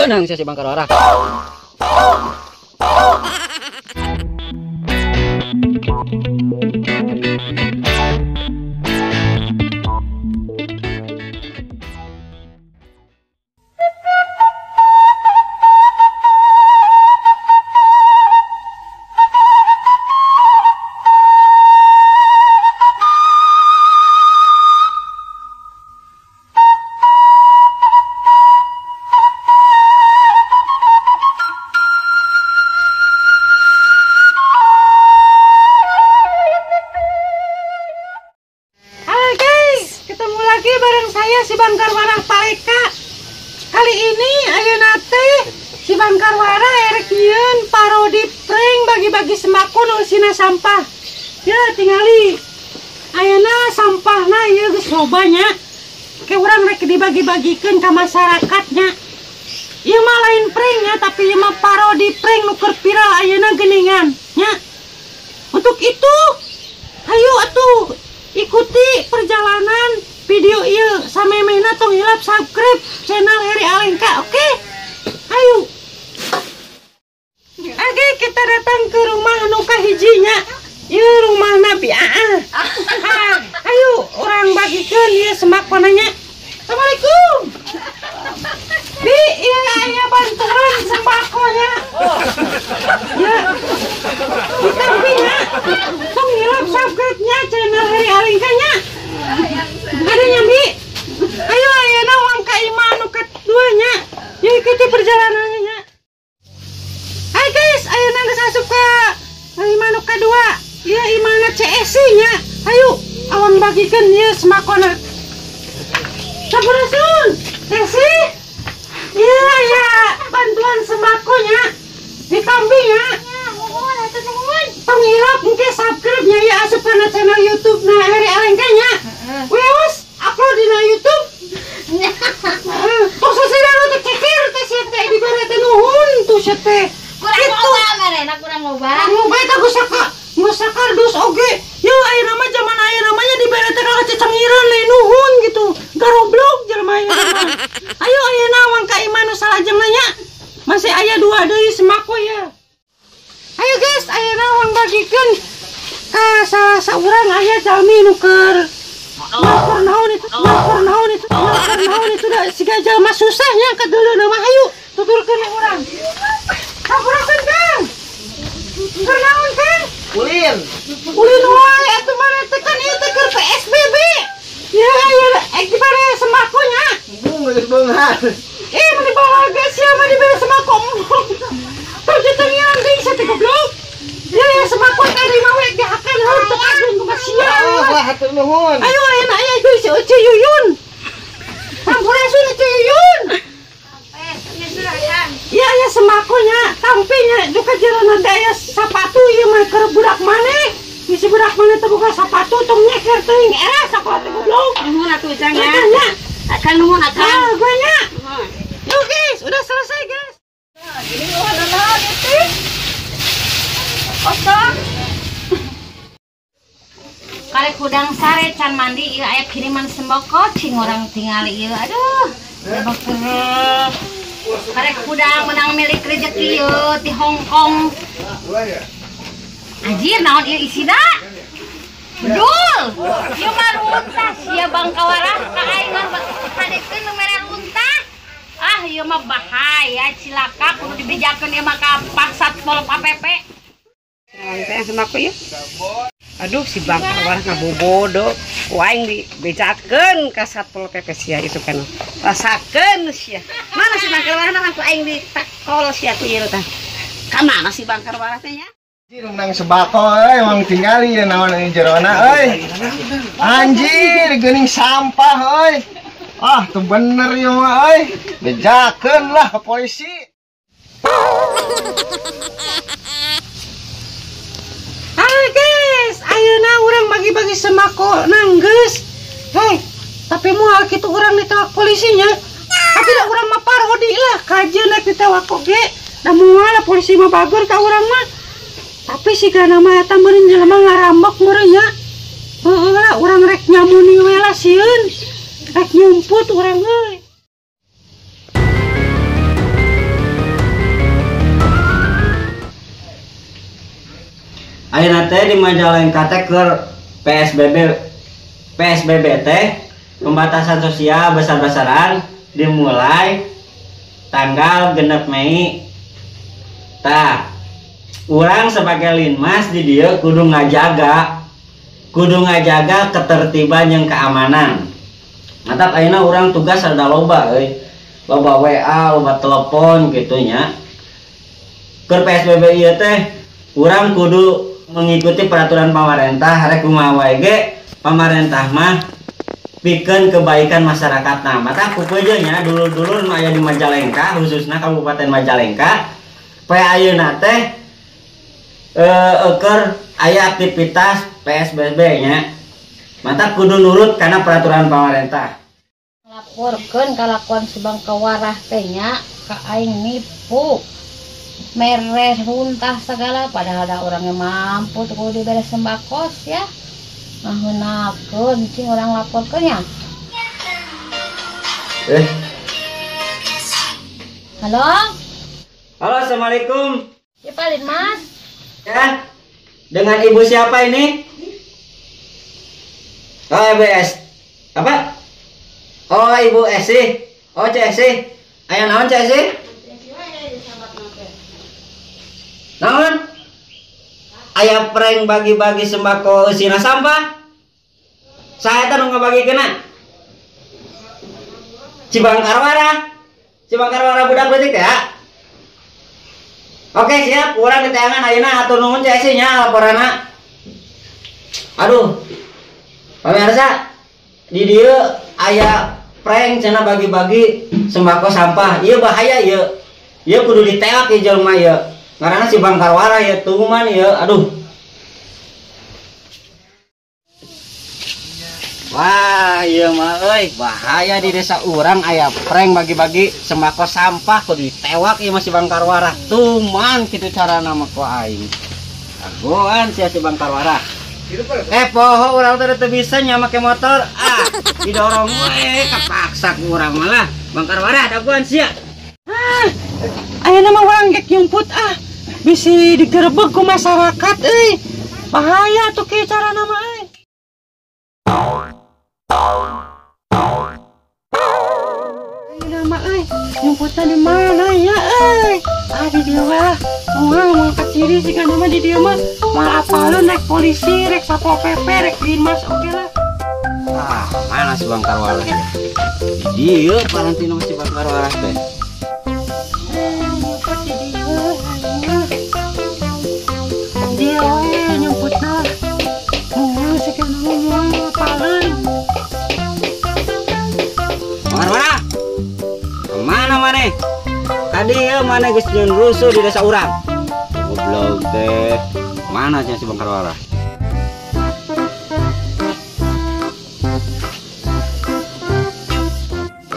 Beunang sia si Bangkarwarah. Si Bangkarwarah Paleka. Kali ini ayeuna teh si Bangkarwarah erek nyieun parodi prank bagi-bagi sembako nu eusina sampah. Ya tingali. Ayeuna sampahna ieu geus loba nya. Ke urang rek dibagi-bagikeun ka masyarakatnya. Ieu mah lain prank nya, tapi ieu mah parodi prank nu keur viral ayeuna geuningan nya. Untuk itu, hayu atuh ikuti perjalanan video ieu samemehna tong hilap subscribe channel Heri Alengka, oke? Ayo. Oke, kita datang ke rumah nu kahijinya. Ieu rumah Nabi Aa. Ayo, orang bagikeun ieu sembakona nya. Assalamualaikum. Bi, ieu aya bantuan sembakonya. Ya. Ditampi nya. Tong hilap subscribe-nya channel Heri Alengka nya. Ada nyambi. Ayo ayeuna urang ka imah anu kadua nya. Yuk ikuti perjalanannya nya. Hai guys, ayeuna geus asup ka imah anu kadua. Ieu imahna CSC nya. Ayo awang bagikeun ieu sembakona. Sampurasun. CSC. Ieu aya bantuan sembako nya. Ditampi nya. Tong hilap engke subscribe nya ya asup kana channel YouTube na Heri Alengka nya. Wios, upload dina YouTube. Tong sasira nu teh cekir teh sia teh dibere teh nuhun tuh sia teh. Kurang loba merena kurang loba. Kurang loba eta geus sakardus oge. Yeuh ayeuna mah zaman ayeuna mah nya dibere teh kalah cecengireun lain nuhun gitu. Garoblok jelema ayeuna mah. Ayo ayeuna awang ka imah nu salajengna nya. Masih aya dua deui sembako ya. Ayo guys, ayeuna urang bagikeun ka salah saurang aya jalmi nu keur lapor naon itu, lapor naon itu, lapor naon itu da siga jalma susah nya ka deuleuna mah hayu tuturkeun urang. Sampurasun Kang. Keur naon Kang? Ulin. Ulin wae atuh mana teh kan ieu teh keur PSBB. Ya ayo dibere sembako nya. Embung geus beunghar. Eh mun dibalaga sia mah dibere sembako. Terus ditengian deui sia teh goblok. Ya ya sembako tadi mah we dihakan heuh teu ageung kumaha sia. Wah hatur nuhun. Ayo ayeuna aya deui si Ece Yuyun. Sampurasun Ece Yuyun. Ya ya sembako nya, tampi nya duka jalan ada aya sapatu ieu mah keur budak maneh. Bisi budak maneh teh boga sapatu tong nyeker teuing era sakola teh goblok. Nuhun atuh Ujang ya. Akan nuhun akan. Ah, gue nya. Yuk guys, udah selesai guys. Ini nuhun itu. Kosong. Karek hudang sare can mandi ieu aya kiriman sembako cing urang tingali ieu. Aduh, beker. Karek hudang menang milik rezeki ieu ti Hong Kong. Anjir naon ieu isina? Bedul. Ieu mah runtah sia Bangkawarah ka aing mah hadekeun nu mere runtah. Ah ieu mah bahaya cilaka kudu dibejakeun ieu mah ka Pak Satpol PP. Teh sembako ieu. Aduh si Bangkawarah ngabobodo ku aing dibejakeun ka Satpol PP sia itu kan. Rasakeun sia. Mana si Bangkawarah mah ku aing ditakol sia ku ieu tah. Ka mana si Bangkawarah teh nya? Anjir menang sembako euy, emang tingali ya naon ieu jerona euy. Anjir geuning sampah euy. Ah, teu bener ieu mah euy. Bejakeun lah ke polisi. Hai guys, ayeuna urang bagi-bagi sembako nanggeus. Hei, tapi moal kitu urang ditewak polisinya. Tapi da urang mah parodi lah, kajeun rek ditewak oge. Da moal lah polisi mah bager ka urang mah. Tapi sigana mah eta meureun jelema ngarambok meureun nya. Heueuh lah urang rek nyamuni we lah sieun. Rek nyumput urang euy. Ayeuna teh di Majalengka teh keur PSBB teh pembatasan sosial besar-besaran dimulai tanggal 6 Mei. Tah, urang sebagai Linmas di dieu kudu ngajaga ketertiban yang keamanan. Mantap ayeuna urang tugas rada loba euy. Loba WA, loba telepon gitu nya. Keur PSBB ieu teh urang kudu mengikuti peraturan pemerintah rek kumaha wae ge pamarentah mah pikeun kebaikan masyarakat. Nah, maka kupeujeuh nya dulur-dulur nu aya di Majalengka khususna Kabupaten Majalengka poe ayeuna teh keur aya aktivitas PSBB nya. Mata kudu nurut kana peraturan pemerintah. Laporkeun kalakuan si Bangkawarah teh nya ka aing nipu. Mere runtah segala padahal ada orangnya mampu tuh kudu dibere sembako ya. Ngaheunakeun cing urang laporkeun nya. Halo? Halo, assalamualaikum. Ya Pak Linmas. Ya. Dengan ibu siapa ini? Oh, Ibu S. Apa? Oh, Ibu Esi. Oh, Cek Esi. Aya naon Cek Esi? Naon? Aya prank bagi-bagi sembako eusina sampah. Saya teh nu ngabagikeunna. Cibangkarwarah. Cibangkarwarah budak leutik ya. Oke, siap. Urang diteangan ayeuna atur nuhun Cek Esi nya laporanna. Aduh. Pemirsa, di dieu aya prank cenah bagi-bagi sembako sampah. Ieu bahaya ieu. Ieu kudu diteak ieu jelema ieu. Ngaranna si Bangkarwarah ieu tuman ieu. Aduh. Wah, ieu mah euy, bahaya di desa urang aya prank bagi-bagi sembako sampah kudu ditewak ieu mah si Bangkarwarah. Tuman kitu carana mah ku aing. Agoan sia si Bangkarwarah. Poho urang teh teu bisa nya make motor. Ah, didorong we kapaksa ku urang malah. Bangkarwarah dagoan sia. Ah, ayeuna mah urang gek nyumput ah. Bisi digerebeg ku masyarakat euy. Bahaya tuh kieu carana mah euy. Ayeuna mah euy, nyumputna di mana ya euy? Ah, di dieu lah. Moal moal kaciri siga nama di dieu mah. Moal apaleun rek polisi, rek Satpol PP, rek Linmas oke lah. Ah, mana si Bangkarwarah ya? Di dieu parantina si Bangkarwarah teh. Nyumput di dieu. Di dieu we nyumputna. Moal siga nama moal apaleun. Bangkarwarah. Kemana maneh? Tadi ya mana geus nyeun rusuh di desa urang. Goblok teh. Mana sia si Bangkarwarah?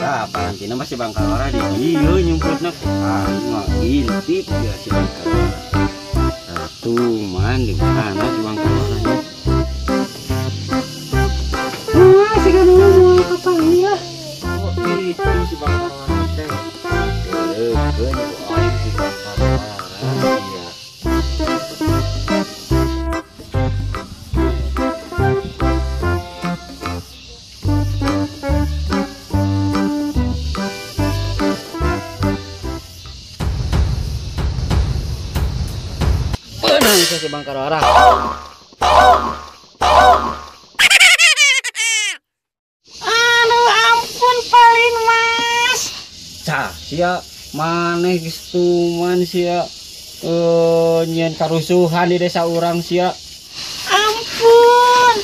Ah, parantina mah si Bangkarwarah di dieu nyumputna. Ah, mah intip ya si Bangkarwarah. Tuh man di mana si Bangkarwarah nya? Wah, si Bangkarwarah moal kapanggih lah. Oh, itu si Bangkarwarah teh. Leukeun ku aing si Bangkarwarah sia. Beunang si Bangkarwarah. Aduh, ampun Pak Linmas. Cah, sia maneh geus tuman sia nyieun karusuhan di desa urang sia. Ampun.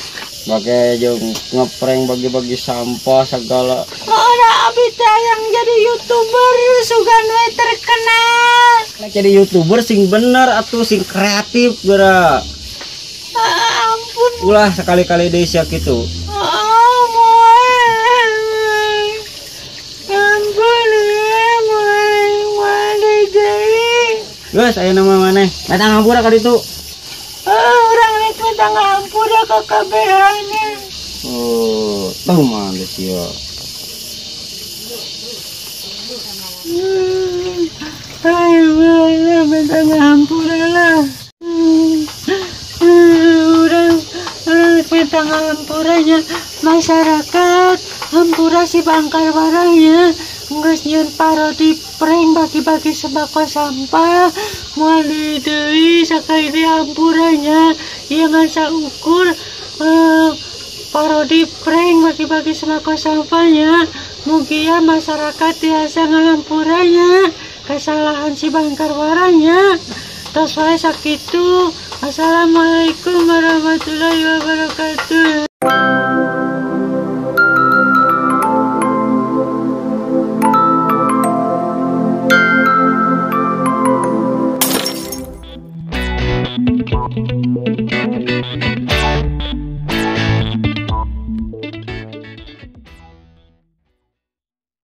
Bage jeung ngeprank bagi-bagi sampah segala. Ora abi teh yang jadi YouTuber sugan we terkenal. Nah, jadi YouTuber sing bener atuh sing kreatif geura. Ampun. Ulah sekali-kali deui sia kitu. Oh, moal. Ampun, moal, moal deui. Geus ayeuna mah maneh. Meta ngampura ka ditu. Ah, urang rek minta ngampura ka kabehana. Oh, teu mah geus sia. Ayo, minta ngampura lah. si Bangkar Warah nya, geus nyieun parodi prank bagi-bagi sembako sampah. Moal deui deui, sakali deui hampura nya. Ieu ngan saukur parodi prank bagi-bagi sembako sampahnya. Mugia masyarakat tiasa ngahampura nya kesalahan si Bangkar Warah nya. Tos wae sakitu. Assalamualaikum warahmatullahi wabarakatuh.